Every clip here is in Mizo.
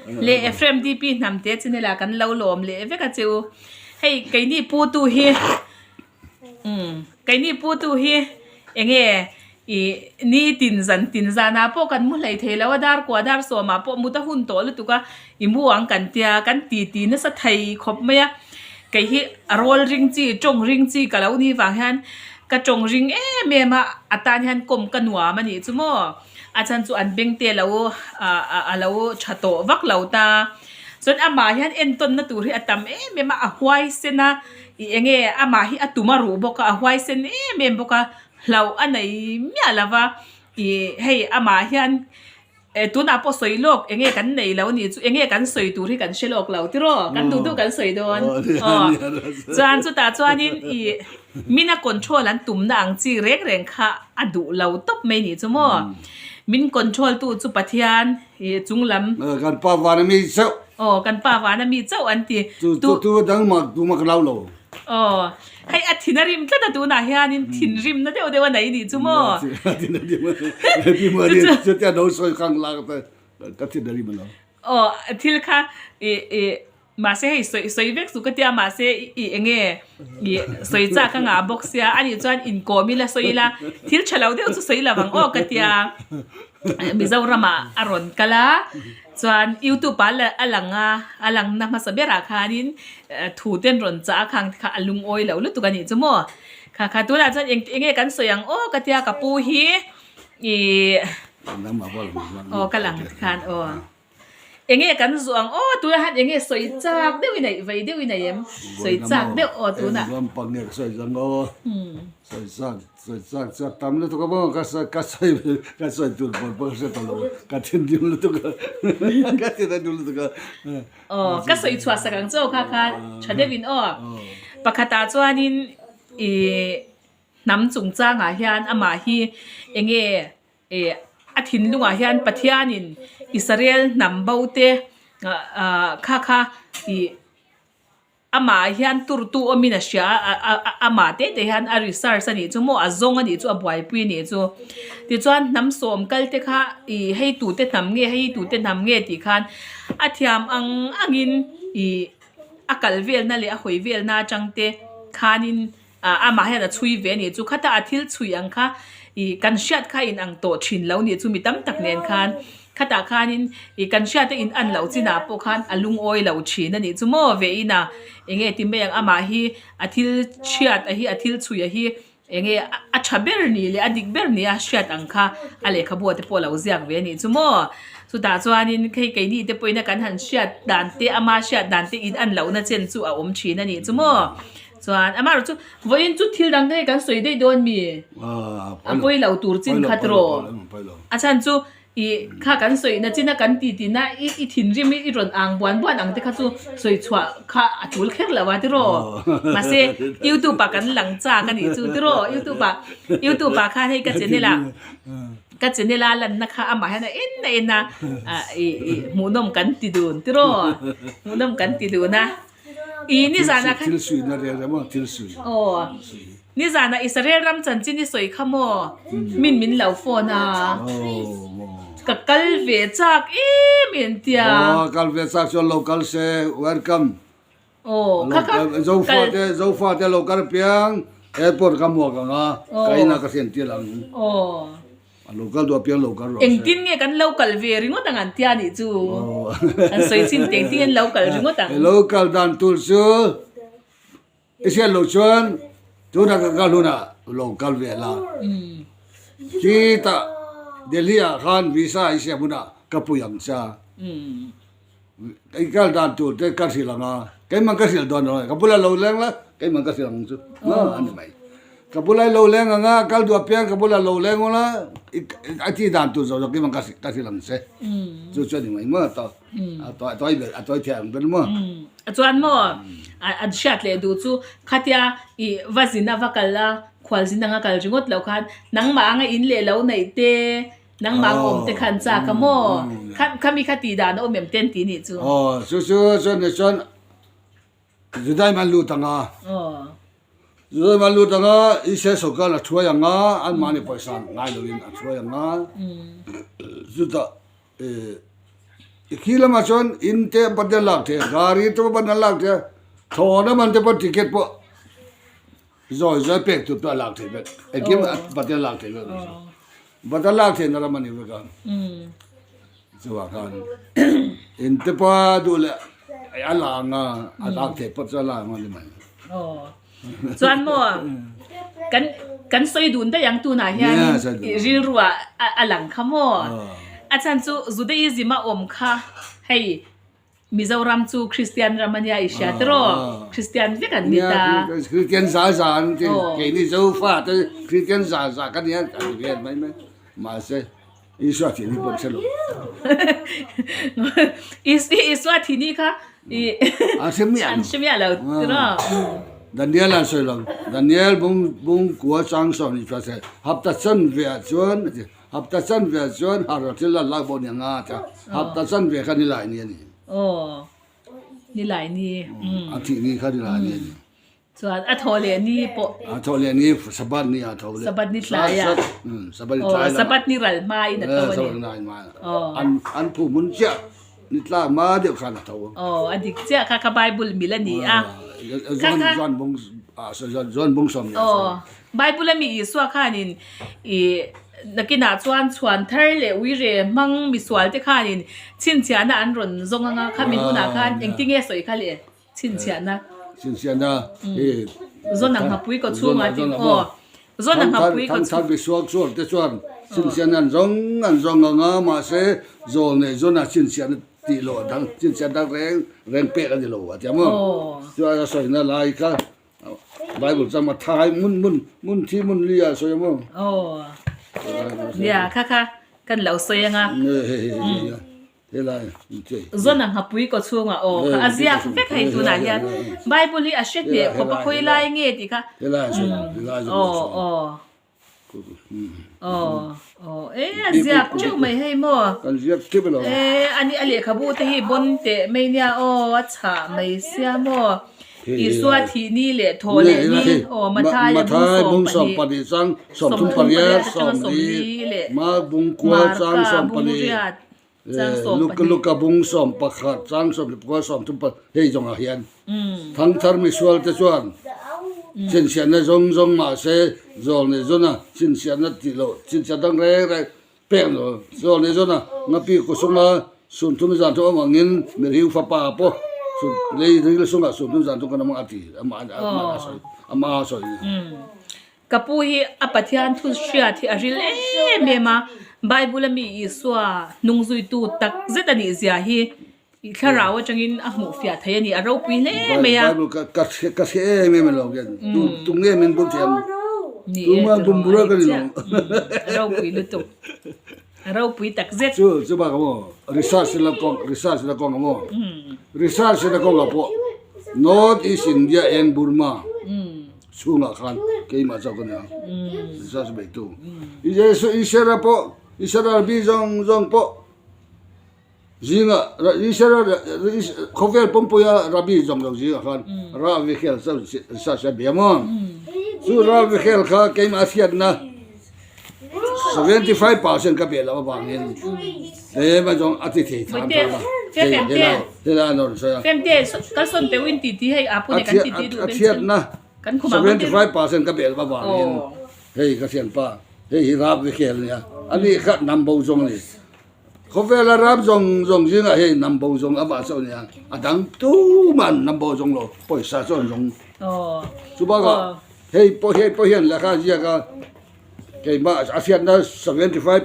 Leh Ephraim DP hnamte channel ah kan lo lawm leh vek a che u. Hei keini putu hi umm keini putu hi enge ih nitin zan tin zanah pawh kan mu hlei thei lo a dar kua dar sawmah pawh mut a hun tawh lutuk a i mu ang kan tia kan ti ti nasa thei khawp mai a kei hi a rawl ring chi tawng ring chi ka lo ni vang hian ka tawng ring em em a a tan hian kawm ka nuam a nih chu maw. A chhan chu an beng te lo a lo tha tawh vak lo ta. Chuan amah hian entawnna tur hi a tam em em a, a huaisen a, ih eng nge amah hi a tum a ruh bawk a, a huaisen em em bawk a, hlauh a nei miah lo va, ih hei amah hian eh tunah pawh sawi lawk eng nge kan nei lo a nih chu, eng nge kan sawi tur hi kan hre lawk lo tiraw, kan duh duh kan sawi dawn aw. Chuan chutah chuanin ih. Mina control an tumna ang chi reng reng kha a duh lo tawp mai nih chu maw? Min control tu chu Pathian i chung lam. Kan pa vana mi chauh. Aw, kan pa vana mi chauh an ti. Chu chu tu dang mah tu mah ka lau lo. Aw, hei a thin a rim tlat a tunah hianin thinrimna deuh deuh a nei nih chu maw? Thin a rim a, pi Mari chutia no sawi khang lak te ka thin a rim a lo. Aw, thil kha i i Mahse hei sawi sawi vek chu ka tia mahse i enge i sawi chak a ngah bawk sia anih chuan inkawm ila sawi ila thil tha lo deuh chu sawi lo ang aw ka tia Mizoramah a rawn kal a chuan youtube ah a lang a a lang na hmasa berah khanin thu te an rawn chah a khang te kha a lungawi lo lutuk anih chu maw kha kha tunah chuan eng enge kan sawi ang aw ka tia ka pu hi ih aw ka lang khan aw. Enge kan zuah ang aw tunah hian enge sawi chak deuh i neih vei deuh i nei em sawi chak deuh aw tunah. Ram pang nge ka sawi zang aw sawi chak sawi chak chu a tam lutuk a maw ka sawi ka sawi ka sawi tur pawh pawh ka hre ta lo ka thinrim lutuk a ka thinrim lutuk a. Aw ka sawi chhuah sak ang chu aw kha kha tha deuh in aw pakhatah chuanin ih hnam chungchangah hian amah hi enge Ih a thinlungah hian Pathianin Israel hnam bo te kha kha ih amah hian turtu awmin a hria a a amah te te hian a research a nih chu maw a zawng a nih chu a buaipui a nih chu tichuan hnam sawm kal te kha ih hei tute hnam nge hei tute hnam nge tih khan a thiam ang angin ih a kal velna leh a hawi velna atang te khanin. Ah amah hian a chhui ve a nih chu khata a thil chhui ang kha ih kan hriat kha in ang tawh thin lo nih chu mi tam tak nen khan khatah khanin ih kan hriat a in an loh chinah pawh khan a lungawi lo thin a nih chu maw ve in a eng nge ti mai ang amah hi a thil chhiat a hi a thil chhui a hi eng nge a tha ber ni leh a dik ber ni a hriat ang kha a lehkhabu ah te pawh a lo ziak ve a nih chu maw chutah chuanin hei keini te pawhin a kan han hriat dan te ama hriat dan te in an lohna chen chu a awm thin a nih chu maw. Chuan amaherawh chu vawiin chu thil dang te kan sawi daih dawn mi? A pawi lo tur chin khat rawh. A chhan chu ih kha kan sawi na chin a kan ti tina i i thinrim i rawn ang buan buan ang te kha chu sawi chhuah kha a tul kher lo a tiraw. Mahse youtube ah kan lang chak a nih chu tiraw youtube ah youtube ah khan hei ka channel ah ka channel a lanna kha amah hian a en a en a ih ih hmuhnawm kan ti dun tiraw hmuhnawm kan ti dun a. I nizanah khan. Thil suihna reng reng maw thil suih. Aw nizanah Israel ram chanchin i sawi kha maw min min lo phone a ka kal ve chak em em tia. Aw kal ve chak chuan lo kal se welcome. Aw kha kha Zofate Zofate lo kal piang airport ka muak ang a ka inah ka hriat tir ang. Aw. A lo kal duh apiang lo kal rawh se. Engtin nge kan lo kal ve ringawt ang an tia nih chu. An sawi chin te engtin nge an lo kal ringawt ang. Lo kal dan tur chu i hriat loh chuan tunah ka kal hunah lo kal ve la. Khitah Delhi ah khan visa i siam hunah ka pui ang cha. I kal dan tur te ka hrilh ang a, keimah ka hrilh dawn lo, ka bulah lo leng la, keimah ka hrilh ang chu a ni mai. Ka bulah i lo leng ang a, kal duh apiang ka bulah lo leng ula, a tih dan tur zawh zawh keimah ka hrilh ang che. Chu chu a ni mai maw a a tawi ber a tawi thei ang ber maw. Chuan maw an hriat leh duh chu khatia i va zin a va kal a, khualzin anga kal ringawt loh khan nangmah anga in leh lo neih te, Nangmah ka awm te khan chak a maw? Khami kha tih dan a awm em ten tih nih chu. Aw, chu chu chuan ni chuan Judaim an lut ang a. Judaim an lut ang a, Israel sawrkar a thuai ang a, anmahni pawisa ngai loin a thuai ang a. Chutah. Khi lamah chuan in te ban te lak thei a, gari te pawh ban an lak thei a, thlawhna man te pawh ticket pawh zawi zawi pek tur pawh a lak thei vek, engkim ban te lak thei vek a ni. Ban a lak theihna ram a ni vek a, chuvang khan in te pawh duh leh a la ang a, a lak theih pawh chu a la ang a ni mai. Chuan maw kan kan sawi dun daih ang tunah hianin i rilru ah a lang kha maw? A chhan chu Judaism a awm kha hei Mizoram chu Kristian ram a nia i hria tiraw? Kristian vek an ni ta. Kristian za za an ti keini Zofa te Kristian za za ka nia an ti vel mai mai mahse Isua thih ni pawh an hre lo. Isua thih ni kha i an hre miah lo. An hre miah lo tiraw? Daniel an sawi lo. Daniel bung bung kua chang sawm ni chuan se hapta chanve ah chuan a ti. Hapta chanve ah chuan har thil a lak bawk nia nga a ti a. Hapta chanve kha nilai ni a ni. Aw nilai ni. A thih ni kha nilai ni a ni. Chuan a thaw leh ni pawh. A thaw leh ni Sabbath ni a tho leh. Sabbath ni tlai a. Sabbath ni tlai lamah. Sabbath ni ral hma in a tho a ni. Sabbath ni ral hma. An an phu hmun chiah ni tlak hma deuh khan a tho. Aw a dik chiah kha kha Bible mil a ni a. Kha kha. Joan bung Joan bung sawm ni a sawi. Aw Bible a mi Isua khanin i nakinah chuan chhuan thar leh uire hmang misual te khanin chhinchhiahna an rawn zawng anga khami hunah khan engtinge sawi kha le. Chhinchhiahna. Chhinchhiahna hi. Zawn ang hapui kaw chhungah tih aw. Zawn ang hapui kaw chhung. Thangthar bisuak chuak te chuan chhinchhiahna an zawng an zawng ang a, mahse zawl nei zawnah chhinchhiahna tih loh dang chhinchhiahna dang reng reng pek a ni lo a ti ang aw. Chuan a sawina lai kha Bible chuan Mathai hmun hmun hmun thi hmun li ah a sawi ang aw. Aw. Nia kha kha kan lo sawi ang a. Zawn a nghapui kaw chhungah aw kha a ziak vek hei tunah hian Bible hi a hre hneh khawp a khawi lai nge tih kha aw aw aw aw e a ziak teuh mai hei maw e ani a lehkhabu te hi bawn teh mai nia aw a chhah mai sia maw Isua thih ni leh thawh leh ni aw Mathaia bung 20 38 atanga 40 leh Marka bung riat chang 12. Luka bung 11 chang 14 34 hei zawngah hian thangthar misual te chuan chhinchhiahna zawng zawng mahse zawl nei zawna chhinchhiahna tih loh chhinchhiah dang reng reng Pek lo zawl nei zawn a, ngapi kaw sunga sunthum zan chu awm angin mirhing fapa pawh sun lei ril sungah sunthum zan chu kan awm ang a ti amah amah a sawi amah a sawi. Ka pu hi a Pathian thu hriat hi a ril em em a, Bible a mi Isua hnung zuitu tak zet a nih zia hi i thlarau atangin a hmuh fiah thei a ni, a ropui hle mai a. Bible ka ka hre ka hre em em alo hian tu tu nge min bum thei ang Ni tu e ma tiraw bum bura a ka dik ni chiah lo. A ropui lutuk a ropui tak zet. Chu chu bak a maw research la kawng research la kawng a maw research la kawng ah pawh North East India and Burma chhungah khan keimah chauh ka ni ang research beitu Israel pawh Israel bi zawng zawng pawh Zingah Israel khawvel pawmpuia Rabbi zawng lo zingah khan Rav Michael chu research a bia maw? Chu Rav Michael kha keimah a hriatna 75% ka beh loh avangin tlem a zawng a ti thei tham tham a. Hei helai helai an rawn sawi a. A thiatna 75% ka beh loh avangin hei ka thianpa hei hi Rav Michael a nia ani kha hnam bo zawng a ni. Khawvela ram zawng zawng zingah hei hnam bo zawng amah chu a nia, a dang tumah an hnam bo zawng lo, pawisa chu an zawng. Chu bakah hei pawh hei pawh hian lehkha a ziak a, keimah a hriatna 75%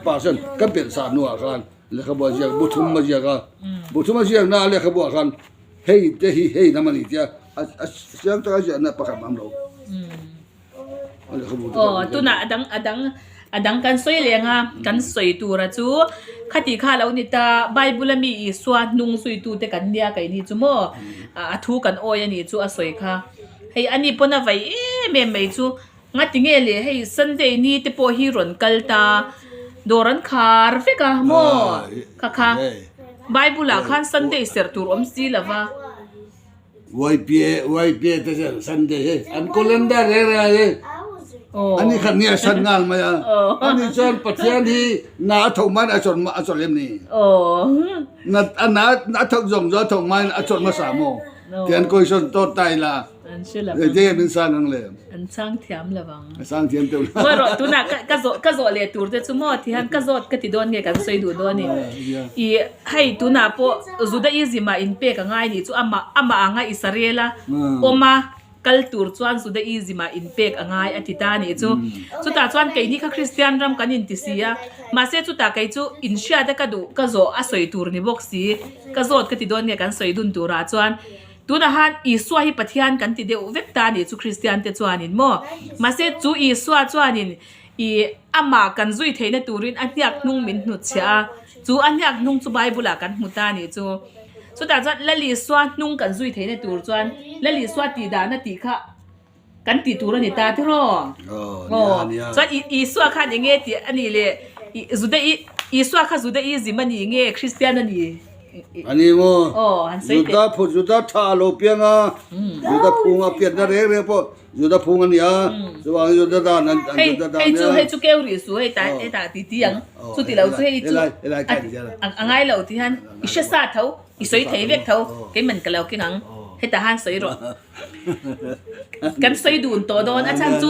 ka belh sah hnuah khan lehkhabu a ziak, bu thum a ziak a, bu thum a ziakna a lehkhabuah khan hei te hi hei hnam a ni tia a chiang taka ziahna pakhat a awm lo. Aw tunah a dang a dang a dang kan sawi leh ang a kan sawi tura chu khati kha lo ni ta bible a mi Isua hnung zui tu te kan nia kei ni chu maw a thu kan awi a nih chu a sawi kha hei ani pawn a vai em em mai chu ngati nge le hei sunday ni te pawh hi rawn kal ta dawr an khar vek a maw kha kha bible ah khan sunday serh tur awm si lo va. YPA YPA te chuan Sunday hi an calendar reng reng a hi. Ani khat ni a san ngal mai a. Ani chuan Pathian hi na a thawk hmain a chawlh a chawlh em ni? Na a na a thawk zawng zawng a thawk hmain a chawlh hmasa maw? Ti an question tawt ta ila. Engtin nge min sang ang le? An sang thiam lo ang. A sang thiam teuh lo. Maw rawh tunah ka ka zawh ka zawh leh tur te chu maw ti hian ka zawt ka ti dawn nge kan sawi duh dawn i. I hei tunah pawh Judaism ah inpek a ngai nih chu amah amah anga Israel a awm a kal tur chuan Judaism ah inpek a ngai a ti ta nih chu. Chutah chuan keini kha Kristian ram kan inti si a, mahse chutah kei chu inhriat a ka duh ka zawh a sawi tur ni bawk si, ka zawt ka ti dawn nge kan sawi dun turah chuan Tunah han Isua hi Pathian kan ti deuh vek ta nih chu Kristian te chuanin maw? Mahse chu Isua chuanin i amah kan zui theihna turin a hniak hnung min hnutchhiah a, chu a hniak hnung chu Bible ah kan hmu ta nih chu. Chutah chuan Lal Isua hnung kan zui theihna tur chuan Lal Isua tih dahna tih kha kan tih tur a ni ta tiraw? Aw, chuan Isua khan eng nge tih a nih le? Juda Isua kha Judaism a ni nge Kristian a ni? A ni maw? Aw, han sawi teh. Juda phu Juda tha a lo piang a, Juda phung a pianna reng reng pawh Juda phung a ni a, chuvangin Juda dan an Juda dan Hei chu hei chu keu rih su hei ta hei ta ti ti ang, chuti lo chu hei chu a ngai lo ti hian i hre sa tho, i sawi thei vek tho, keiman ka lo keng ang, heta han sawi rawh. Kan sawi dun tawh dawn a chhan chu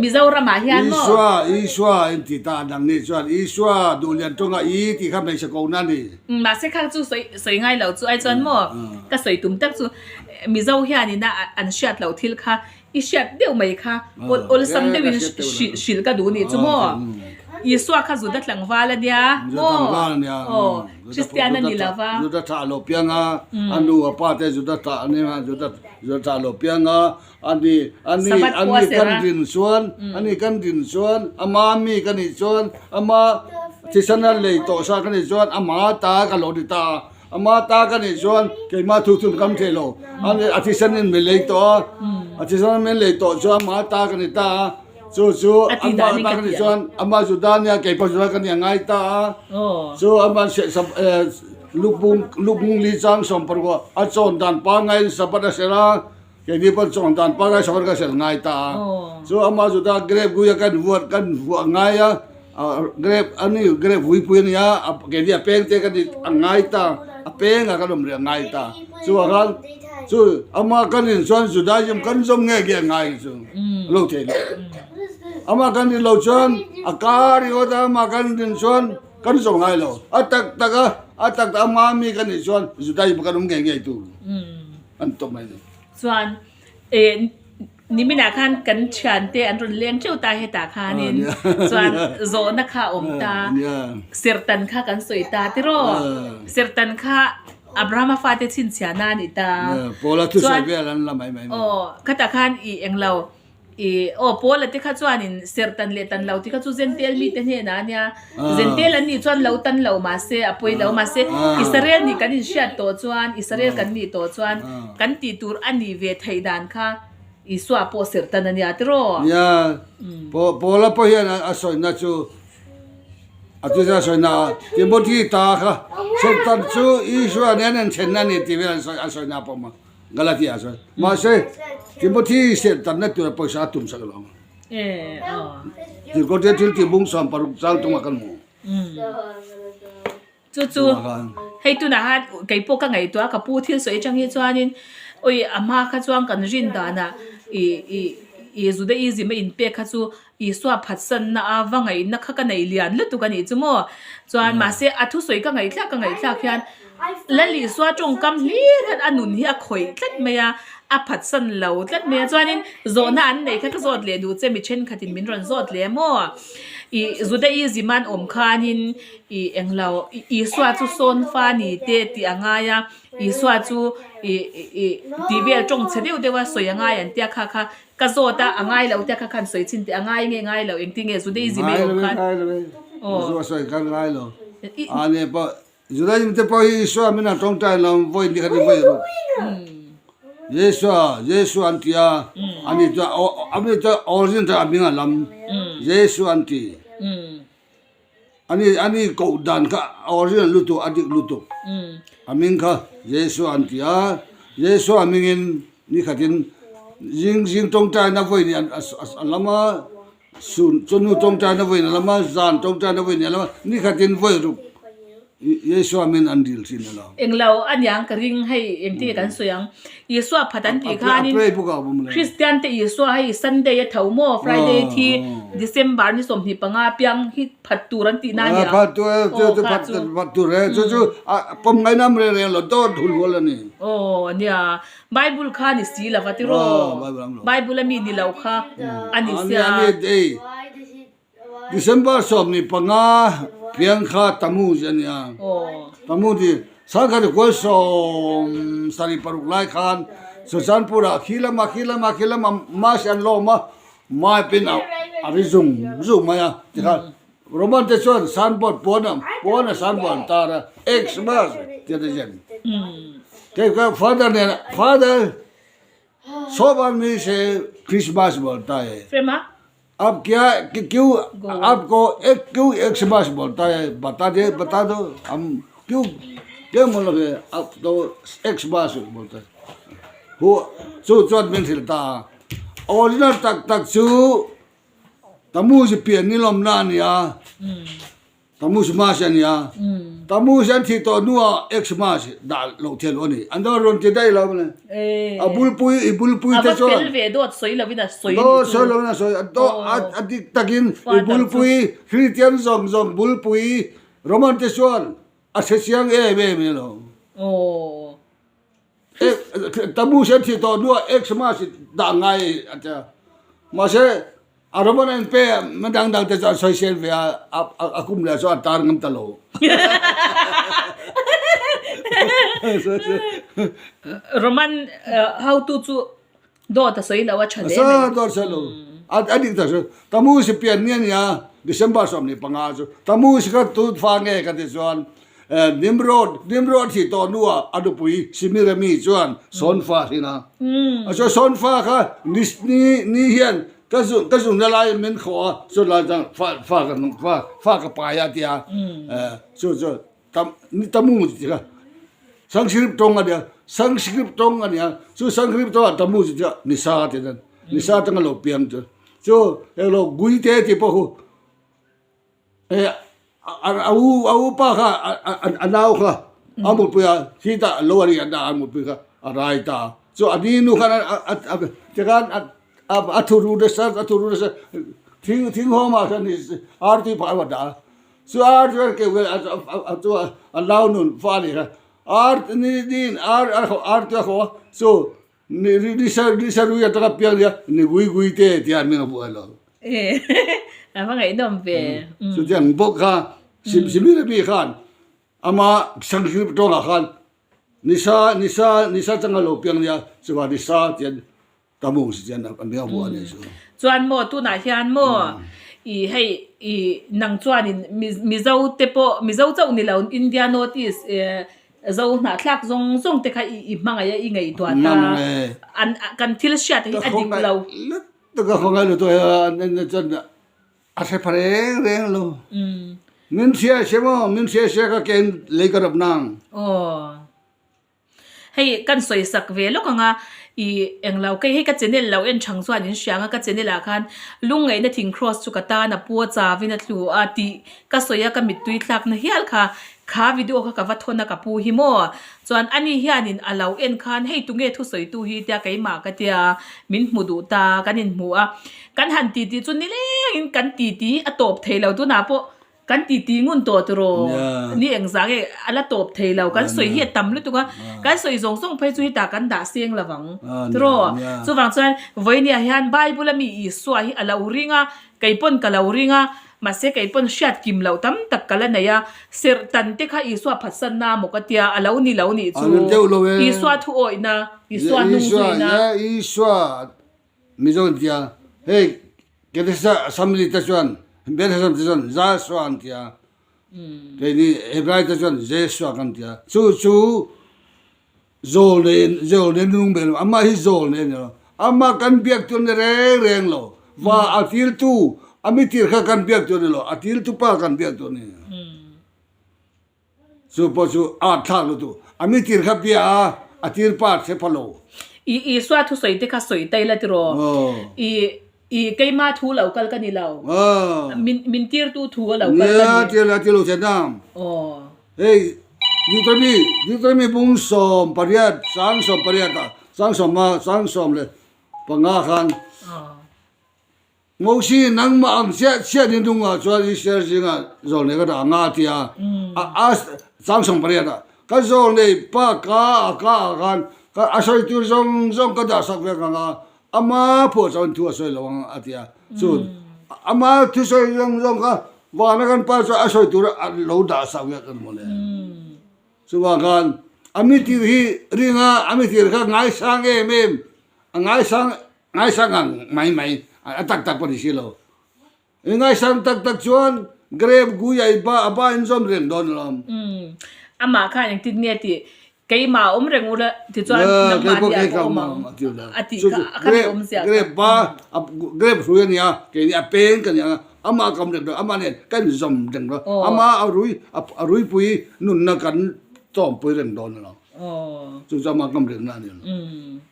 Mizoramah hian maw? Isua, Isua in ti ta dang nih chuan Isua duhlian tawnga i tih kha hmeichhe kohna a ni. Mahse kha chu sawi sawi ngai lo chu ai chuan maw ka sawi tum tak chu Mizo hianin a an hriat loh thil kha i hriat deuh mai kha awlsam deuhin hrilh ka duh nih chu maw? Isua kha Juda tlangval a nia maw? Aw, Kristian a ni lo va. Juda thlah lo piang a, a nu a pa te Juda thlah a nia, Juda Juda thlah lo piang a, ani ani ani kan din chuan ani kan din chuan ama mi ka nih chuan ama thisana lei tawh sa ka nih chuan ama ta ka lo ni ta a. Ama ta ka nih chuan keimah thu chun kam thei lo. A thisen in min lei tawh a, a thisen in min lei tawh chuan ama ta ka ni ta a, chu chu ama ta ka nih chuan ama Juda nia kei pawh Juda ka nih a ngai ta a, chu ama lukbung lukbung li chang 16 a chawn dan pangngai in Sabbath a serh a, keini pawh chawn dan pangngai Sabbath ka serh ngai ta a, chu ama Juda grape guia kan vuat kan vuah ngai a. Grape a ni grape vuipui a ni a a keini a peng te ka ni a ngai ta a peng a kan awm rih a ngai ta chuvang khan chu ama kan in chuan Judaism kan zawm nge nge a ngai chu a lo thei lo ama kan in lo chuan a kar ringawt a ama kan in chuan kan zawm ngai lo a tak tak a a tak tak ama mi kan nih chuan Judaism kan awm nge nge tur an tawp mai ni. Chuan eh Niminah khan kan thiante an rawn leng teuh ta hetah khanin chuan zawhna kha a awm ta, Sertan kha kan sawi ta tiraw? Sertan kha Abrahama fate chhinchhiahna a ni ta. Chuan aw khatah khan i englo i aw Paula te kha chuanin Sertan leh tan lo tih kha chu Zentel mite hnenah a nia, Zentel an nih chuan lo tan lo mahse a pawi lo mahse Israel nih kan inhriat tawh chuan Israel kan nih tawh chuan kan tih tur a nih ve theih dan kha Isua pawh serh tan a nia tiraw? Nia, Paula pawh hian a sawina chu a tisa a sawina a, Timothy ta kha serh tan chu Isua nen an then a ni tih vel a sawina pawh a Galatia a sawi. Mahse, Timothy serh tanna tura pawisa a tum sak lo ang. Tirhkohte thil tih bung 60 chang tumah kan hmu. Chu chu hei tunah khan kei pawh ka ngaihtuah a ka pu thil sawi atang hi chuanin awi a hma kha chuan kan rin danah ih ih ih Judaism a inpek kha chu Isua phatsanna a va ngaihna kha ka nei lian lutuk a nih chu maw. Chuan mahse a thusawi ka ngaihthlak ka ngaihthlak hian Lal Isua tawngkam hlir hian a nun hi a khawih tlat mai a, a phatsan lo tlat mai a. Chuanin zawhna an neih kha ka zawt leh duh che mi thenkhatin min rawn zawt leh maw. Ih Judaism a an awm khanin Ih englo, Isua chu sawn fa ni te tih a ngai a, Isua chu ih ih tih vel tawng chhe deuh deuh a sawi a ngai an tia kha kha ka zawt a, a ngai lo tia kha khan sawi chhin teh a ngai nge ngai lo engtin nge Judaism ei awm khan. Ngai lo e, Isua sawi khan ngai lo. A ne pawh Judaism te pawh hi Isua min an tawngtai lo vawi ni khat in vawi ruk. Jesua, Jesua an ti a, ani chuan ani chuan origin chuan a hming a lam Jesua an ti. Ani ani koh dan kha original lutuk a dik lutuk. A hming kha Jesua an ti a, Jesua hmingin ni khatin. Zing zing tawngtaina vawiin a lam a, sun chawhnu tawngtaina vawiin a lam a, zan tawngtaina vawiin a lam a, ni khatin vawi ruk Yeshua min an dil thin a lo. Englo a niang ka ring hei engtin nge kan sawi ang. Isua phat an tih khanin Kristian te Isua hei Sunday a tho maw Friday thi December ni 25 piang hi phat tur an tih na nia. Phat tur e chu chu phat phat tur e chu chu pawm ngai nam reng reng lo dawt hul hual a ni. Aw nia Bible kha ni si lova tiraw Bible a mi ni lo kha a ni sia. December 15 piang kha Tammuz a nia. Tammuz hi Sangkhat kual 76 lai khan Suchanpur-ah khi lama khi lama khi lama Mas an lawm a, Mai pin a ri zung zung mai a. Tikhan Roman te chuan signboard pawn a pawn a signboard an tar a, Xmas tih a ni zen. Kei ka father nen father Sob aadmi se Christmas bolta hai. Ab kya kyun aapko ek kyun Xmas bolta hai bata de bata do hum kyun kya matlab hai aap to Xmas bolta hai hu chu chuan min hrilh ta a original tak tak chu Tammuz pian ni lawm na a ni a. Tammuz Mas a nia, Tammuz an thih tawh hnuah Xmas dah loh theih loh a ni. An rawn ti daih lo mawle. A bulpui, i bulpui te chuan. A va fel ve dawt sawi lovin a sawi nih chu. Dawt sawi lovin a sawi. A dik takin i bulpui, Kristian zawng zawng bulpui Roman te chuan a hre chiang em em e lo. Tammuz an thih tawh hnuah Xmas dah ngai a tia. Mahse, A ram an pe a, hma dang dang te chu an sawisel ve a, a kum leh chu an tar ngam ta lo. Roman hotu chu dawt a sawi lo a tha hle mai. Dawt a sawi lo. A dik tak chu Tamu si pian ni a nia, December 15 chu Tamu si kha tu fa nge ka ti chuan Nimrod, Nimrod hi tawh hnuah a nupui Simirami chuan Sawnfa a hrin a. A chuan Sawnfa kha ni ni hian ka zu ka zunna laiin min khawh a, chu lai chuan fa fa ka fa fa ka pai a ti a. Chu chu tam ni Tamu ti kha Sanskrit tawng a nia, Sanskrit tawng a nia, chu Sanskrit tawngah Tamu ti chu Nisa ti a, Nisa atanga lo piang chu. Chu englo Guite tih pawh khu A u a u pa kha a nau kha a mutpui a khi tah lo a ri a a mutpui kha a rai ta chu a ni nu khan a tikhan a thu ru nasa a thu ru nasa thing thing hawm ah khan artui phah a va dah a chu ar chuan keuh a chu a nau nun fa a nih kha ar ni niin ar artui a khawh a chu Ni ni ni sarui atanga piang nia ni gui gui te tia an meng a buai lo. A va ngaihnawm ve. Chutiang bawk kha Simira mi khan ama Sanskrit tawngah khan nisa nisa nisa changa lo piang nia chuva nisa tian tamung si chian an meng a buai ani chu. Chuan maw tunah hian maw i hei i nang chuanin Mizo te pawh Mizo chauh ni lo India North East Zo hnahthlak zawng zawng te kha i hmangaih a i ngaihtuah ta an kan thil hriat hi a dik lo. Ka khawngaih lutuk a chuan a hre pha reng reng lo. Min hria se maw min hria se ka ken lei ka rawp nang. Aw hei kan sawi sak ve lawk ang a i englo kei hei ka channel lo en chang chuan in hria ang a ka channel ah khan lungngaihna thing cross chu ka tan a pu a chawin a tlu a tih Ka sawi a ka mittui tlakna hial kha, kha video kha ka va thawn a ka pu hi maw? Chuan ani hianin a lo en khan hei tunge thusawitu hi tia keimah ka tia min hmu duh ta kan inhmu a, kan han titi chu nilengin kan titi a tawp thei lo tunah pawh kan titi ngun tawh tiraw ni engzah nge a la tawp thei lo kan sawi hi a tam lutuk a, kan sawi zawng zawng phei chu hetah kan dah seng lo vang tiraw chuvang chuan vawinia hian Bible a mi Isua hi a lo ring a keipawn ka lo ring a. Mahse kei pawn hriat kim loh tam tak ka la nei a, serh tan te kha Isua phatsanna maw ka tia, a lo ni lo nih chu. Isua thu awihna, Isua hnung zuina. Isua Mizo an tia, hei Kedesha Assembly te chuan Bethlehem te chuan Jasua an tia, keini Hebrai te chuan Jesua kan tia, chu chu Zawl nei zawl nei nung ber lo, amah hi zawl nei a ni lo. Amah kan biak tur ni reng reng lo. Va a tiltu, a mi tir kha kan biak tur ni lo, a tiltu pa kan biak tur ni. Chu pawh chu a thlak lutuk. A mi tir kha bia a, a tir pa a hre pha lo. I Isua thusawi te kha sawi ta ila tiraw? I I keima thu lo kal ka ni lo. Min min tirtu thu a lo kal ka ni. Nia, tir la ti lo chen a. Hei Deuteronomy Deuteronomy bung 18 sang 18 ah sang sawm a sang 15 khan Mosi nangmah ang chiah chiah ni nungah chuan Israel zingah zawlnei ka dah anga a ti a, a chang 18 ah ka zawlnei pa ka a ka ah khan ka a sawi tur zawng zawng ka dah sak vek ang a, ama pawh chuan thu a sawi lo ang a ti a, chu ama thu sawi zawng zawng kha vana kan pa chuan a sawi tur a lo dah sak vek a ni mawle. Chuvang khan a mitir hi ring a, a mitir kha ngaisang em em, a ngaisang Ngaisang ang mai mai a tak tak pawh ni si lo. I ngaisang tak tak chuan grep gui a i ba a ba in zawm reng dawn alawm. Umm amah khan engtin nge tih keimah a awm reng ula ti chuan nangmah ni ah ka awm ang a tih kha a kha mi awm ziah kha. Grep ba grep hrui a nia keini a peng ka ni ang a amah ka awm reng dawn amah nen ka in zawm reng dawn amah a rui a ruipui nunna kan tawmpui reng dawn alawm. Chu chu amah ka awm reng na a ni alawm.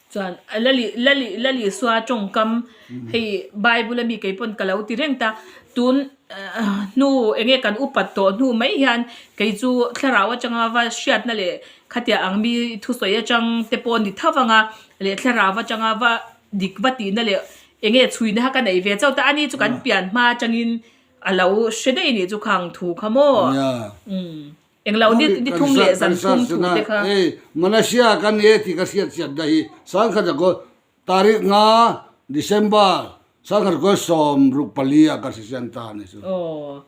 Chuan Lali Lali Lali Isua tawngkam hei Bible ami kei pawn ka lo ti reng ta tun hnu eng nge kan upat tawh hnu mai hian kei chu thlarau atanga va hriatna leh khatia ang mi thusawi atang te pawh ni tho vang a leh thlarau atanga va dik va tihna leh eng nge chhuina kha ka nei ve chauh ta ani chu kan pian hma atangin a lo hre daih anih chu khang thu kha maw umm. Englo ni ni thum leh zan thum thu te kha. Hei Malaysia kan ni e tih ka hriat chiat daih hi sangkhat a kaw tarik nga December sangkhat a kaw 64 ah ka hre chiang ta a ni chu. Aw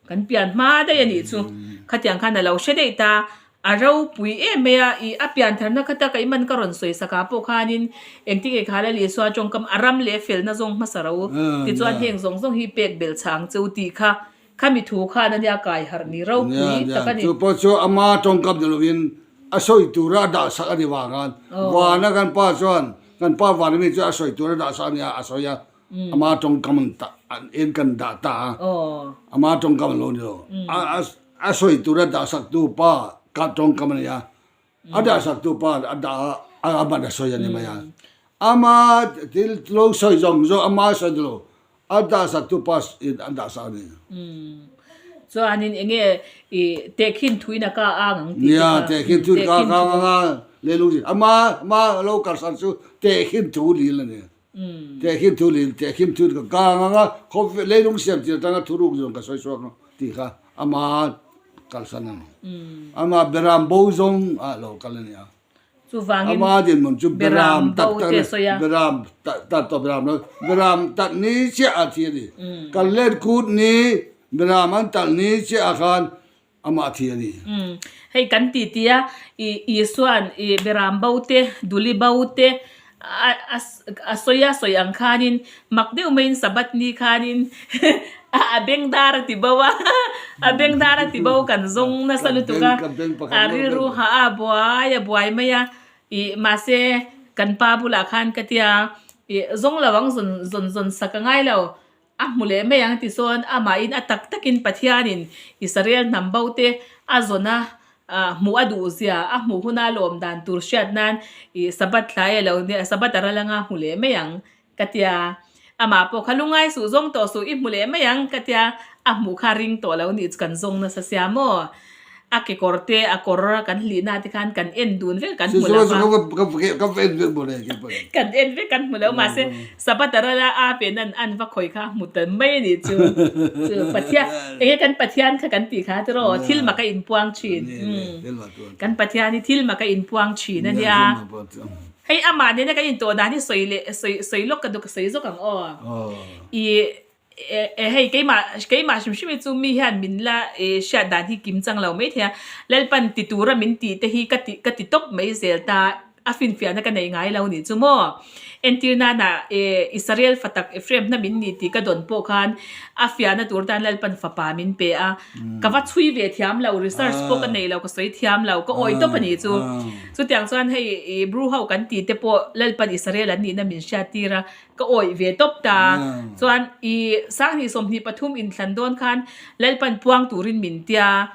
kan pian hma daih a nih chu. Khatiang khan a lo hre daih ta. A ropui em mai a, ih a pian tharna kha taka i man ka rawn sawi sak ah pawh khanin engtin nge kha Lal Isua tawngkam a ram leh felna zawng hmasa ro tichuan heng zawng zawng hi pek belh chhang cheu tih kha Khami thu khan a nia kai harh ni ropui tak a ni. Chu pawh chu ama tawngkam ni lovin a sawi tura a dah sak a ni vang khan vana kan pa chuan kan pa vana mi chuan a sawi tura a dah sak a nia a sawi a ama tawngkam an ta en kan dah ta a ama tawngkam an lo ni lo a sawi tura dah sak tu pa ka tawngkam a ni a A dah sak tu pa a dah a a ban a sawi a ni mai a. Ama thil lo sawi zawng zawng ama sawi ni lo a dah sak tu pa in a dah sak a ni. Chuanin enge i tehkhin thuin a ka ang ang tih te kha. Nia tehkhin thuin ka ang ang a leilung zin ama ama lo kalsan chu tehkhin thu lil a ni. Tehkhin thu lil tehkhin thuin ka ka ang ang a khawvel leilung siam tir atanga thuruk zawng ka sawi chhuak ang tih kha ama kalsan a ni. Ama beram bo zawng ah lo kal a ni a. Chuvangin Ama dinhmun chu beram tak tak a ni. Beram tak tawh beram lo. Beram tak ni chiah a thi a ni. Kal let kut ni beram an talh ni chiah ah khan amah thi a ni. Hei kan ti ti a, i Isuan i beram bo te, duli bo te a a a sawi a sawi ang khanin mak deuh maiin Sabbath ni khanin a beng dar a ti bo a, a beng dar a ti bo kan zawng nasa lutuk a, a rilru hah a buai a buai mai a, i mahse kan pa bulah khan ka tia i zawng lo ang zawn zawn zawn sak a ngai lo. A hmu leh mai ang ti sawn amahin a tak takin Pathianin Israel hnam bo te a zawn a, hmuh a duh zia, a hmuh huna lawm dan tur hriat nan i Sabbath tlai a lo nia, Sabbath a ral anga hmu leh mai ang ka tia. Amah pawh kha lungai suh zawng tawh suh i hmu leh mai ang ka tia, a hmuh kha ring tawh lo nih chu kan zawng nasa sia maw? A kekawr te a kawr kan hlihna te khan kan en dun vek kan hmu lo va. Kan en vek kan hmu lo mahse Sabbath a ral a a pen an an va khawi kha hmu ta mai a nih chu. Chu Pathian enge kan Pathian kha kan tih kha tiraw thil mak a inpuang thin. Kan Pathian hi thil mak a inpuang thin a nia. Hei amah nena kan intawh dan hi sawi leh sawi sawi lawk ka duh ka sawi zawk ang aw. I E hei keimah keimah hrim hrim hi chu mi hian min la e hriat dan hi kim chang lo mai thei a, Lalpan ti tura min tih te hi ka ti ka ti tawp mai zel ta, a finfiahna ka nei ngai lo nih chu maw. Entir nana e Israel fa tak Ephraim hna min ni tih ka dawn pawh khan a fiahna tur tan Lalpan fapa min pe a, ka va chhui ve thiam lo, research pawh ka nei lo, ka sawi thiam lo, ka awi tawp a nih chu. Chutiang chuan hei e Bru ho kan tih te pawh Lalpan Israel an nihna min hriat tir a, Ka awih ve tawp ta. Chuan i 2023 inthlan dawn khan Lalpan puang turin min tia.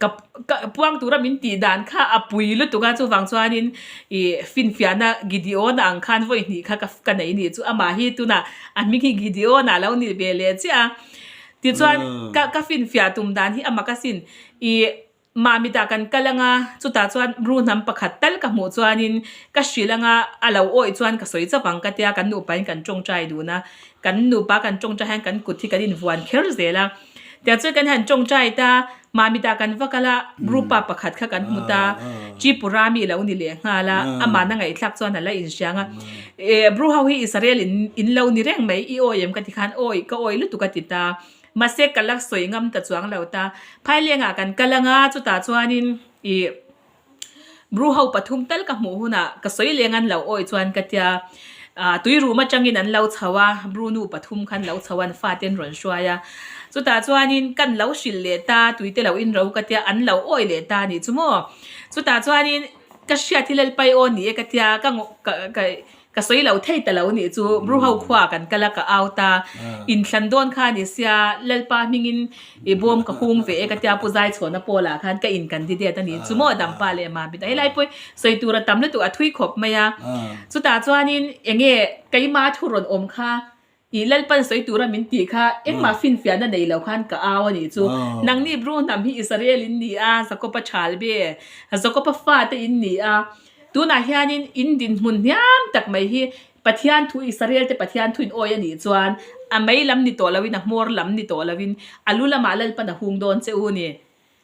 Ka ka puang tura min tih dan kha a pui lutuk a, chuvang chuanin ih finfiahna Gideon-a ang khan vawi hnih kha ka ka nei nih chu amah hi tunah a hming hi Gideon-a lo nih ve leh chiah a. Tichuan ka ka finfiah tum dan hi a mak asin ih Mahmitah kan kal anga chutah chuan ru hnam pakhat tal ka hmuh chuanin ka hrilh anga a lo awih chuan ka sawi chauh ang ka tia kan nupain kan tawngtai dun a, kan nupa kan tawngtai hian kan kut hi kan invuan kher zel a. Tiang chuan kan han tawngtai ta, Mahmitah kan va kal a, group-a pakhat kha kan hmu ta, Tripura mi lo ni leh nghal a, amahna ngaihthlak chuan a la inhriang a, Eh Bru ho hi Israel in in lo ni reng mai, i awi em ka ti khan awi ka awi lutuk a ti ta. Mahse ka la sawi ngam ta chuang lo ta. Phailengah kan kal anga chutah chuanin ih Bru ho pathum tal ka hmuh hunah ka sawi leng an lo awi chuan ka tia. Ah tui rum atangin an lo chho a, Bru nu pathum khan lo chho a an fate an rawn hruai a. Chutah chuanin kan lo hrilh leh ta, tuite lo inro ka tia an lo awi leh ta a nih chu maw. Chutah chuanin ka hriat hi Lalpai aw ni e ka tia ka ka ka Ka sawi lo thei ta lo nih chu Bruho khua kan kal a ka au ta. Inthlan dawn kha ni sia Lalpa hmingin i bawm ka hung ve e ka tia Pu Zaichhawna Paula khan ka in candidate a nih chu maw Dampa leh Mamit a helai pawh sawi tur a tam lutuk a thui khawp mai a. Chutah chuanin enge keima thu rawn awm kha I Lalpan sawi tura min tih kha engmah finfiahna nei lo khan ka au a nih chu. Nangni Bru hnam hi Israel in ni a, Jakoba thal be, Jakoba fate in ni a. Tunah hianin in dinhmun hniam tak mai hi Pathian thu Israel te Pathian thu in awi a nih chuan a mei lam ni tawh loin a hmawr lam ni tawh loin a lu lamah Lalpan a hung dawn che u ni.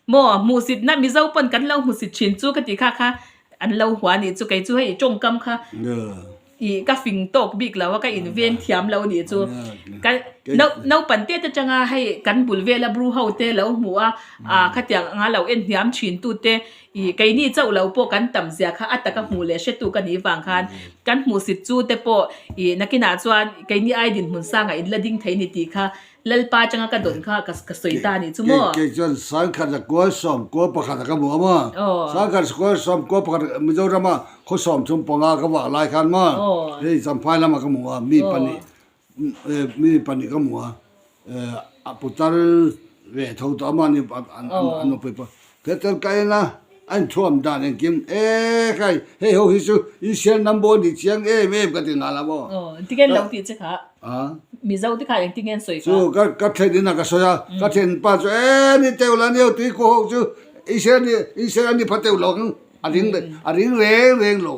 Maw hmuhsitna Mizo pawn kan lo hmusit thin chu ka ti kha kha an lo hua nih chu kei chu hei tawngkam kha ih ka fing tawk bik lo a ka in veng thiam lo nih chu ka naupan te te tanga hei kan bul vela bru ho te lo hmu a ah khatiang anga lo en hniam thin tu te ih keini chauh lo pawh kan tam zia kha a taka hmuh leh hretu ka nih vang khan kan hmuhsit chu te pawh ih nakinah chuan keini ai dinhmun sangah in la ding thei ni tih kha Lalpa atanga ka dawn kha ka ka sawi ta nih chu maw? Kei chuan Sangkhat a kual sawm kual pakhat a ka hmu a maw? Sangkhat kual sawm kual pakhat Mizoram a khaw sawm thum panga ka vah lai khan maw? Hei Champhai lamah ka hmu a, mi pahnih mi pahnih ka hmu a, a putar ve tho tawh a mahni an nupui pawh Peter ka en a, a inthuam dan engkim e khai hei ho hi chu Israel number ni chiang em em ka ti nghal a maw? Aw, engtin nge an lo tih che kha? A. Mizo te kha engtin nge an sawi kha? Chu ka ka thlen in a ka sawi a, ka thlen pa chu e ni teuh la aniau tui ku ho chu Israel ni Israel an ni pha teuh lo ang a ring a ring reng reng lo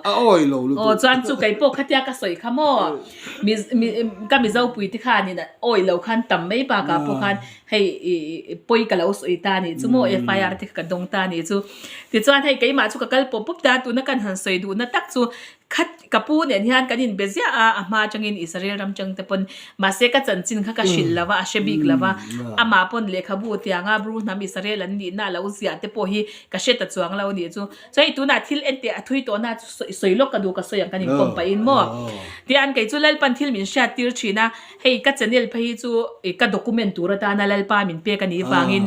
a awi lo lutuk. Aw chuan chu kei pawh khatia ka sawi kha maw mi mi ka Mizo pui te khanin awi lo khan tam mai bakah pawh khan Hei i pawi ka lo sawi ta nih chu maw FIR te kha ka dawng ta nih chu. Tichuan hei keimah chu ka kal pawp pawp ta tuna kan han sawi duhna tak chu khat ka pu nen hian kan inbe ziah a, a hma atangin Israel ram chang te pawn mahse ka chanchin kha ka hrilh lo va, a hre bik lo va, amah pawn lehkhabu tianga Bru hnam Israel an nihna a lo ziah te pawh hi ka hre ta chuang lo nih chu. Chuan hei tunah thil en teh a thui tawhna chu sawi sawi lawk ka duh ka sawi ang kan inkawm pahin maw. Tian kei chu Lalpan thil min hriat tir thin a. Hei ka channel phei hi chu ih ka document tur atana Lalpa min pek a nih vangin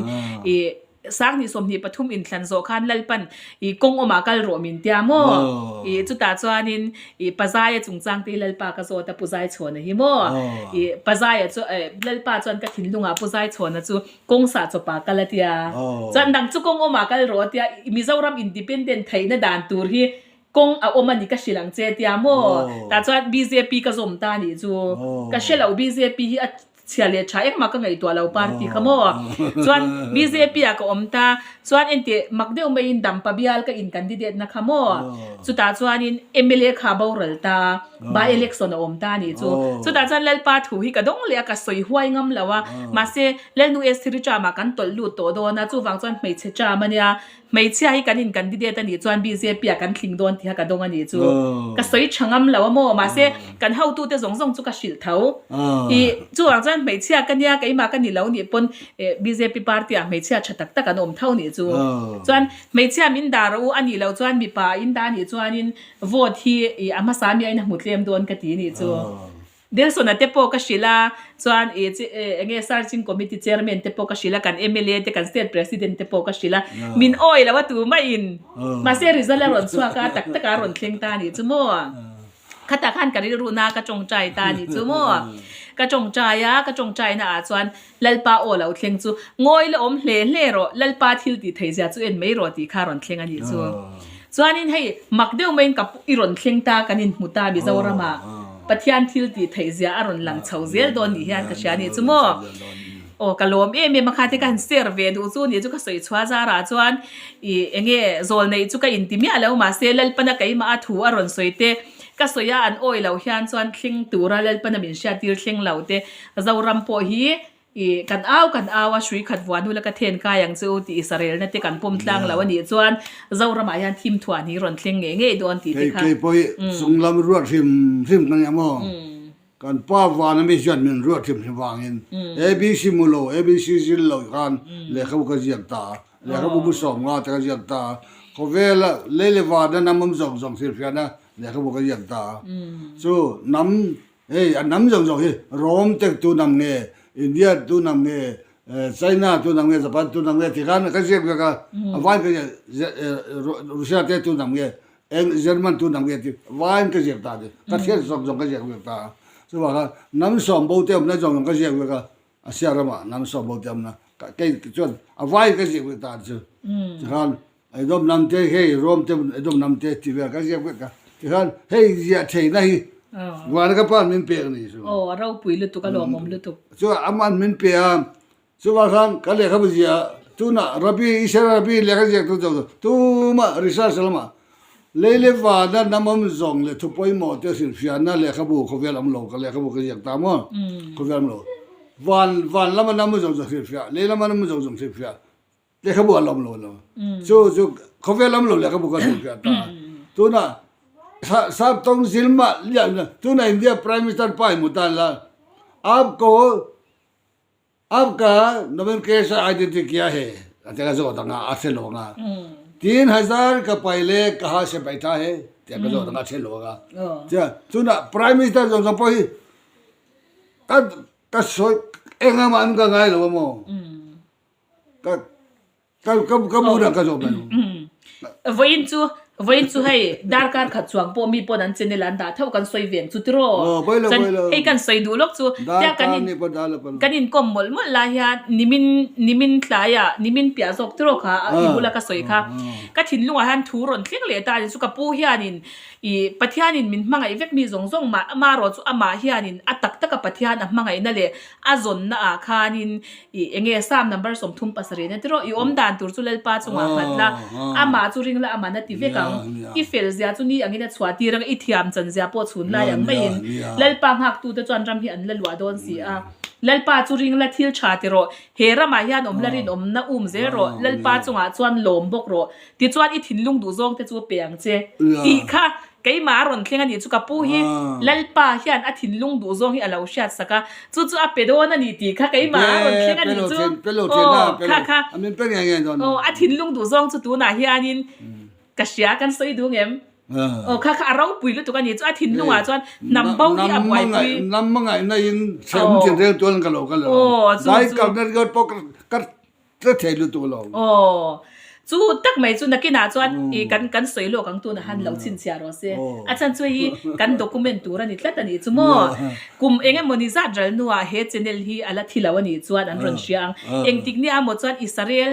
ih Sanghnih 23 inthlan zawh khan Lalpan ih kawng awmah kal rawh min tia maw? Ih chutah chuanin ih Pazaia chungchang te hi Lalpa ka zawt a Pu Zaichhawna hi maw? Ih Pazaia chu eh Lalpa chuan ka thinlungah Pu Zaichhawna chu kawng sah chawpah kal a tia. Chuan dang chu kawng awmah kal rawh a tia Mizoram independent theihna dan tur hi Kawng a awm a ni ka hrilh ang che tia maw? Tah chuan bjp ka zawm ta nih chu. Ka hre lo bjp hi a chhia leh tha engmah ka ngaihtuah lo party kha maw? Chuan bjp ah ka awm ta chuan enteh mak deuh maiin Dampa bial ka in candidate na kha maw? Chutah chuanin mla kha a boral ta by election a awm ta nih chu. Chutah chuan Lalpa thu hi ka dawng leh a ka sawi huai ngam lo a mahse Lalnu Estheri term ah kan tawlh lut tawh dawn a chuvang chuan hmeichhe term a nia Hmeichhia hi kan in candidate a nih chuan bjp ah kan tling dawn tiha ka dawng a nih chu. Ka sawi tha ngam lo a maw? Mahse, kan hotute zawng zawng chu ka hrilh tho. I chuvang chuan hmeichhia ka nia, keimah ka ni lo nih pawn bjp party ah hmeichhia tha tak tak an awm tho nih chu. Chuan hmeichhia min dah rawh u a nih loh chuan mipa in dah nih chuanin vote hi a hmasa mi aiin a hmu tlem dawn ka ti nih chu. Nelson-a te pawh ka hrilh a, chuan ih chi eng nge Searching Committee Chairman te pawh ka hrilh a, kan mla te, kan State President te pawh ka hrilh a, min awi lo a tu maiin. Mahse result a rawn chhuak a, tak taka a rawn thleng ta a nih chu maw? Khatah khan ka rilruhna ka tawngtai ta a nih chu maw? Ka tawngtai a, ka tawngtaina ah chuan Lalpa aw lo thleng chu ngawi la awm hle hle rawh, Lalpa thil tih theih zia chu en mai rawh tih kha a rawn thleng a nih chu. Chuanin hei mak deuh maiin ka i rawn thleng ta kan inhmu ta Mizoramah Pathian thil tih theih zia a rawn lang chho zel dawn nih hian ka hria a nih chu maw. Aw ka lawm em em a kha te ka han share ve duh chu nih chu ka sawi chhuah zarah chuan ih enge zawl neih chu ka inti miah lo mahse Lalpana keimah a thu a rawn sawi te ka sawi a an awi loh hian chuan thleng tura Lalpana min hriattir thleng lo te Zoram pawh hi ih kan au kan au a hrui khat vuah hnu la ka then kai ang che u tih Israelna te kan pawm tlang lo a nih chuan Zoramah hian thim thuah ni rawn thleng ngei ngei dawn tih te kha. Kei pawh hi chunglam ruat hrim hrim ka nia maw? Kan pa vana mi hian min ruat hrim hrim vangin ABC mu lo, ABC zil lo khan lehkhabu ka ziak ta a, lehkhabu bu sawm nga te ka ziak ta a, khawvela lei leh vana hnam awm zawng zawng hrilhfiahna lehkhabu ka ziak ta a. Chu hnam hei a hnam zawng zawng hi Rome te tu hnam nge, India tu hnam nge, China tu hnam nge, Japan tu hnam nge ti khan ka ziak vek a, a vain ka ziak Russia te tu hnam nge Eng German tu nam nge ti vain ka ziak ta ni ka thian zawng zawng ka ziak vek ta a chuvang khan nam sawm bo te awmna zawng zawng ka ziak vek a Asia ramah nam sawm bo te awmna kei chuan a vain ka ziak vek ta chu tikhan Edom nam te hei Rome te Edom nam te ti vel ka ziak vek a tikhan hei ziah theihna hi Vana ka pa min pek ni chu. Aw a ropui lutuk a lawmawm lutuk. Chuan aman min pe a Chuvang khan kan lehkhabu ziah tunah Rabbi Israel Rabbi lehkha ziak tu zawk tumah research lamah lei leh vana hnam awm zawng leh thu pawimawh te hrilhfiahna lehkhabu khawvel awm lo ka lehkhabu ka ziak ta maw khawvel awm lo van van lama hnam zawng zawng hrilhfiah lei lama hnam zawng zawng hrilhfiah lehkhabu an awm lo lo chu chu khawvel awm lo lehkhabu ka hrilhfiah ta tunah sap tawng zilmah tunah India Prime Minister pa i hmu tan la aapko Aapka nomenclature identity kya hai? A ti ka zawt ang a, a hre lo ang a. 3000 ka paile kaha se baitha hai? Tia ka zawt ang a, a hre lo ang a. Tia chunah Prime Minister zawng zawng pawh hi ka ka sawi engah mah an ka ngai lo a maw? Ka Ka ka ka hmun ah ka zawh mai. Vawiin chu vawiin chu hei darkar khat chuang pawh mi pawn an channel an dah theuh kan sawi ve ang chu tiraw. Aw pawi lo Chuan pawi lo. hei kan sawi duh lawk chu tia kan Darkar in ni pawh dar lo pawi lo. kan inkawm mawlh mawlh lai hian nimin nimin tlaiah nimin piah zawk tiraw kha i Ah bula ka sawi kha ka thinlungah hian thu rawn thleng leh ta a ni chu ka pu hianin Ih, Pathianin min hmangaih vek mi zawng zawng mah, amarawh chu amah hianin a tak taka Pathian a hmangaihna leh a zawnna ah khanin ih enge Psalm number 37 na tiraw, i awm dan tur chu Lalpa chungah nghat la, amah chu ring la aman a ti vek ang, i fel zia chu ni angin a chhuah tir ang, i thiam chan zia pawh chhun lai ang maiin Lalpa nghaktute chuan ram hi an la luah dawn si a. Lalpa chu ring la thil tha ti rawh, he ramah hian awm la rinawmna um zel rawh, Lalpa chungah chuan lawm bawk rawh, Tichuan i thinlung duh zawng te chu a pe ang che tih kha keimah a rawn thleng a nih chu ka pu hi Lalpa hian a thinlung duh zawng hi a lo hriat sak a, chu chu a pe dawn a ni tih kha keimah a rawn thleng a nih chu aw kha kha aw a thinlung duh zawng chu tunah hianin ka hria kan sawi duh ngem aw kha kha a ropui lutuk a nih chu a thinlungah chuan hnam bo hi a buaipui hnam hmangaihna in chhem chin reng tuan ka lo kal aw chu dai kalna ringawt pawh ka Tla thei lutuk lo. Aw. Chu tak mai chu nakinah chuan i kan kan sawi lawk ang tuna han lo chhinchhiah rawh se. A chhan chu hei kan document tur a ni tlat a nih chu maw. Kum eng emaw ni zat ral hnuah he channel hi a la thi lo a nih chuan an rawn hria ang. Engtik nia maw chuan Israel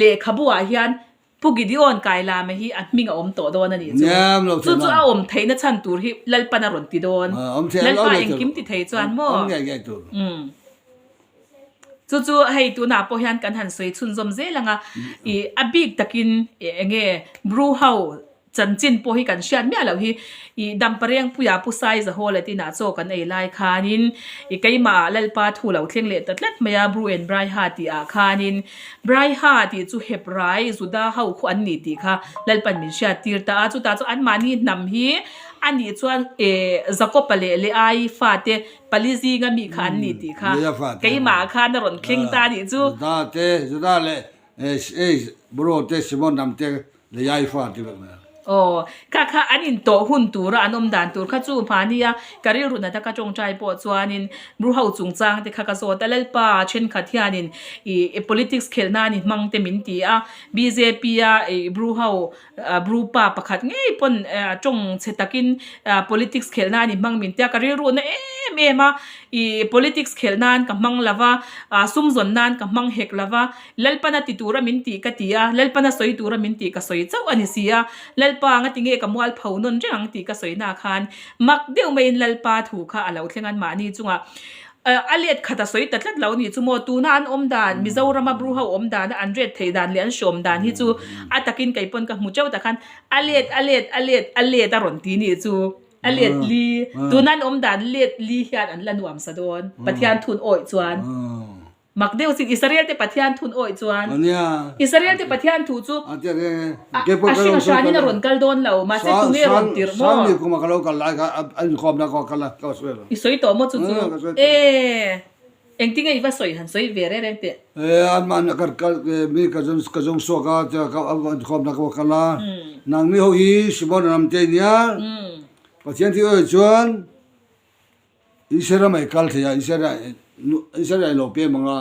lehkhabu ah hian Pu Gideon Kailame hi a hming a awm tawh dawn a nih chu. Chu chu a awm theihna chhan tur hi Lalpan a rawn ti dawn. Lalpa engkim ti thei chuan maw. Umm. Chu chu hei tunah pawh hian kan han sawi chhunzawm zel ang a, ih a bik takin eng nge Bru ho chanchin pawh hi kan hriat miah loh hi, ih Damparengpuia Pu Saizahaw leh tinah chaw kan ei lai khanin ih keimah Lalpa thu lo thleng leh ta tlat mai a, Bru and Braiha tih ah khanin Braiha tih chu Hebrai Juda ho khu an ni tih kha Lalpan min hriat tir ta a, chutah chuan anmahni hnam hi a nih chuan eh Jakopa leh Leai fate Pali zinga mi kha an ni tih kha keimah khan a rawn thleng ta nih chu. Juda te, Juda leh Bro te, Simon ram te leh Yaifa te vek mai. Aw, kha kha an intawh hun tura an awm dan tur kha chu mahnia ka rilru nata ka tawngtai pawh chuanin Bru ho chungchang te kha ka zawt a, Lalpa thenkhat hianin ih politics khelh nan i hmang te min ti a, bjp a ih Bru ho Bru pa pakhat ngei pawn tawng chhe takin politics khelh nan i hmang min tia ka rilru na em. em a, ih politics khelh nan ka hmang lo va, ah sum zawn nan ka hmang hek lo va, Lalpana ti tura min tih ka ti a, Lalpana sawi tura min tih ka sawi chauh a ni si a, Lalpa anga ti nge ka mual pho nawn reng ang tih ka sawi na khan mak deuh maiin Lalpa thu kha a lo thleng an mahni chungah a let khat a sawi ta tlat lo ni chu maw tuna an awm dan Mizorama Bru ho awm dana an ret theih dan leh an hrawm dan hi chu a takin kei pawn ka hmu teuh tak khan a let a let a let a let a rawn ti ni chu a let li tuna an awm dan let li hian an la nuam sa dawn Pathian thun awih chuan. Mak deuh sin, Israel te Pathian thun awih chuan Israel te Pathian thu chu a hring a hranin a rawn kal dawn lo, mahse tunge rawn tirh maw? I sawi tawh maw chu chu? E, engtinge i va sawi han sawi ve reng reng teh. Israel mai kal thei a, Israel Israel lo pem ang a,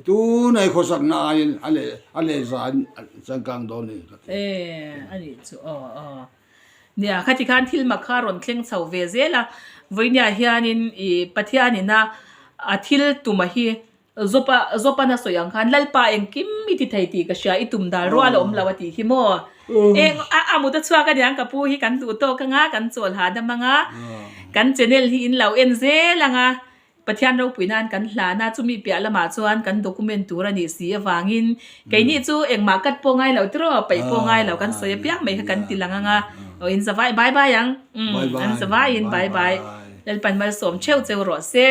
tuna i khawsakna aiin a leh a leh za in changkang dawn ni ka ti. E, a nih chu aw aw. Nia, khati khan thil mak kha rawn thleng chho ve zel a, vawinia hianin i Pathianin a a thil tuma hi Zopa Zopan a sawi ang khan Lalpa engkim i ti thei tih ka hria, i tum dal rual a awm lo a tih hi maw? Eng a a mut a chhuak aniang ka pu hi kan duh tawk anga kan chawl hahdam anga kan channel hi in lo en zel anga Pathian ropui nan kan hlan a chumi piah lamah chuan kan document tur a nih si avangin keini chu engmah cut pawh ngai lo tiraw paih pawh ngai lo kan sawi apiang mai kha kan ti lang anga aw in zavai bye bye ang umm an zavaiin bye bye Lalpan malsawm theuh cheu rawh se.